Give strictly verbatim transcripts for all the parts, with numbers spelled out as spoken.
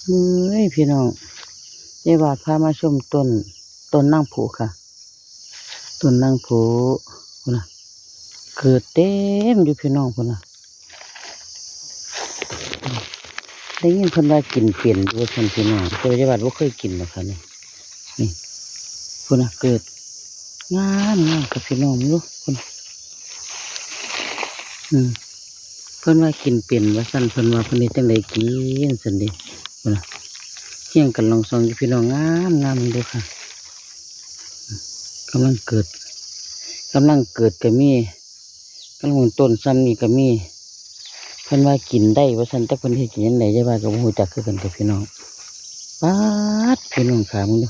เฮ้ยพี่น้อง ยายหวาดพามาชมต้น ต้นนางผุค่ะ ต้นนางผุ พุ้นน่ะ เกิดเต็มอยู่พี่น้องพุ้นน่ะ ได้ยินเพิ่นว่ากินเป็นอยู่ว่าซั่นพี่น้อง แต่ว่ายายหวาดบ่เคยกินดอกค่ะนี่ นี่ พุ้นน่ะ เกิด งามงามค่ะพี่น้อง ดูพุ้นน่ะ อืม เพิ่นว่ากินเป็นว่าซั่น เพิ่นว่าเพิ่นเฮ็ดจั่งใดกินซั่นเด้ พุ้นน่ะ เฮียงกันลองส่องอยู่พี่น้อง งามงาม เบิ่งดูค่ะ กำลังเกิด กำลังเกิดก็มี กำลังต้นส่ำนี่ก็มี เพิ่นว่ากินได้ว่าซั่น แต่เพิ่นเฮ็ดกินจั่งใด ยายหวาดก็บ่ฮู้จักคือกันค่ะพี่น้อง ป๊าด พี่น้องขา เบิ่งดู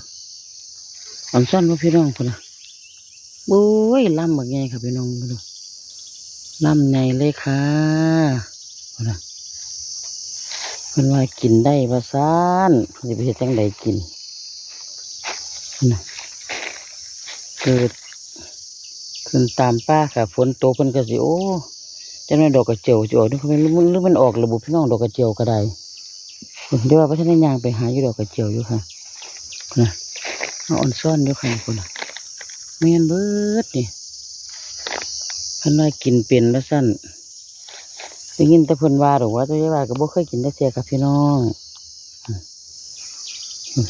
อ่อนซ่อนบ่พี่น้อง พุ้นน่ะ โอ้ย ลำบักใหญ่ค่ะพี่น้อง เบิ่งดู ลำใหญ่เลยค่ะ พุ้นน่ะ เพิ่นว่ากินได้ว่าซั่น เพิ่นสิไปเฮ็ดจั่งใดกิน พุ้นน่ะ เกิด ขึ้นตามป่าค่ะ ฝนตกเพิ่นก็สิ โอ้ จั่งใดดอกกระเจียวสิออก หรือมัน หรือมันออกแล้วบุพี่น้อง ดอกกระเจียวก็ได้ พุ้น เดี๋ยวว่าบ่ทันได้ย่างไปหาอยู่ดอกกระเจียวอยู่ค่ะ พุ้นน่ะ เอาอ่อนซ่อนอยู่ค่ะ พุ้นน่ะ แม่นเบิดนี่ เพิ่นว่ากินเป็นว่าซั่น ได้ยินแต่เพิ่นว่าดอกว่า แต่ยายหวาดก็บ่เคยกินจักเทื่อค่ะพี่น้อง อืม อืม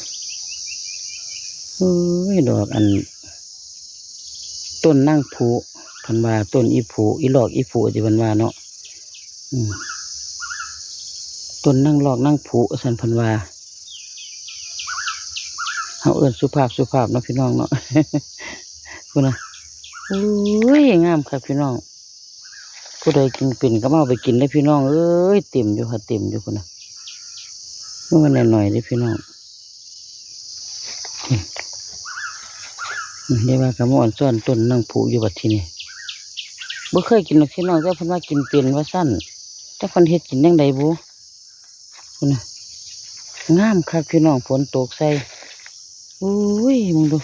โอ้ย ดอกอัน ต้นนางผุ เพิ่นว่าต้นอีผุ อีหลอกอีผุที่เพิ่นว่าเนาะ อืม ต้นนางหลอกนางผุ ซั่นเพิ่นว่า เฮาเอิ้นสุภาพสุภาพเนาะพี่น้องเนาะ พุ้นน่ะ โอ้ย งามคักพี่น้อง ผู้ใดกินเป็นก็มาเอาไปกินเด้อพี่น้องเอ้ย เต็มอยู่ค่ะ เต็มอยู่พุ้นน่ะ มันบ่แม่นน้อยๆเด้อพี่น้อง อืม อืม ยายหวาดก็มาอ่อนซ่อนต้นนางผุอยู่บัดทีนี้ บ่เคยกินดอกพี่น้อง แต่เพิ่นว่ากินเป็นว่าซั่น แต่เพิ่นเฮ็ดกินจั่งใดบุ พุ้นน่ะ งามคักพี่น้อง ฝนตกใส่ อุ้ย เบิ่งดู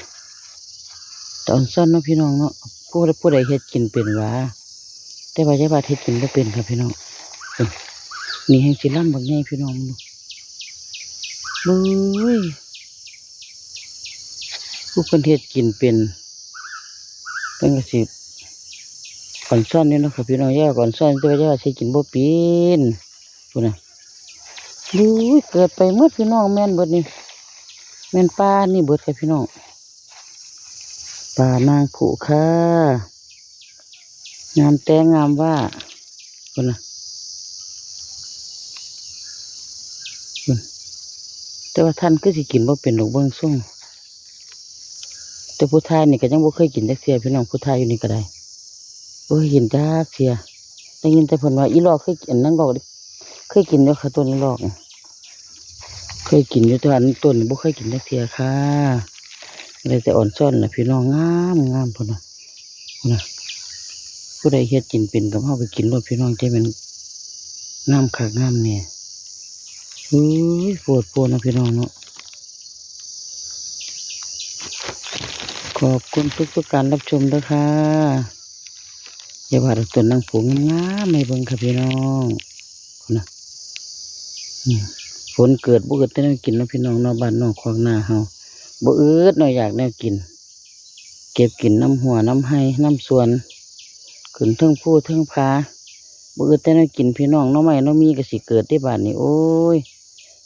แต่อ่อนซ่อนเนาะพี่น้องเนาะ ผู้ใด ผู้ใดเฮ็ดกินเป็นหวา แต่ว่ายายหวาดเฮ็ดกินบ่เป็นค่ะพี่น้อง นี่แฮงสิลำบักใหญ่พี่น้อง เบิ่งดู โอ้ย ผู้เพิ่นเฮ็ดกินเป็น เพิ่นก็สิอ่อนซ่อนอยู่เนาะค่ะพี่น้อง ยายหวาดก็อ่อนซ่อน แต่ว่ายายหวาดสิกินบ่เป็น พุ้นน่ะ อุ้ย เกิดไปหมดพี่น้อง แม่นเบิดนี่ แม่นป่านี่เบิดค่ะพี่น้อง ป่านางผุค่ะ งามแต่งามว่า พุ้นน่ะ พุ้น แต่ว่าท่านคือสิกินบ่เป็นดอกเบิ่งทรง แต่ผู้ถ่ายนี่ก็ยังบ่เคยกินจักเทื่อพี่น้อง ผู้ถ่ายอยู่นี่ก็ได้ บ่เคยกินจักเทื่อ ได้ยินแต่เพิ่นว่าอีหลอกเคยกิน นางหลอกเคยกินอยู่ค่ะ ต้นอีหลอก เคยกินอยู่ แต่ว่าอันต้นนี่บ่เคยกินจักเทื่อค่ะ ได้แต่อ่อนซ่อนน่ะพี่น้อง งามงามพุ้นน่ะ พุ้นน่ะ ผู้ใดเฮ็ดกินเป็นก็เอาไปกินโลดพี่น้อง จั่งแม่นงามคักงามแน่ อุ้ย โพดโพเนาะพี่น้องเนาะ ขอบคุณทุกๆการรับชมเด้อค่ะ ยายหวาดเอาต้นนางผุงามๆมาให้เบิ่งค่ะพี่น้อง พุ้นน่ะ อืม ฝนเกิดบ่อึดแต่แนวกินเนาะพี่น้องเนาะ บ้านนอกคอกนาเฮา บ่อึดเนาะ อยากแนวกิน เก็บกินนำห้วยนำไฮ่นำสวน ขึ้นเทิงภูเทิงผา บ่อึดแต่แนวกินพี่น้อง หน่อไม้หน่อมีก็สิเกิดเด้บาดนี้ โอ้ย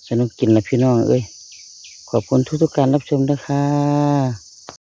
สนุกกินละพี่น้องเอ้ย ขอบคุณทุกๆการรับชมเด้อค่ะ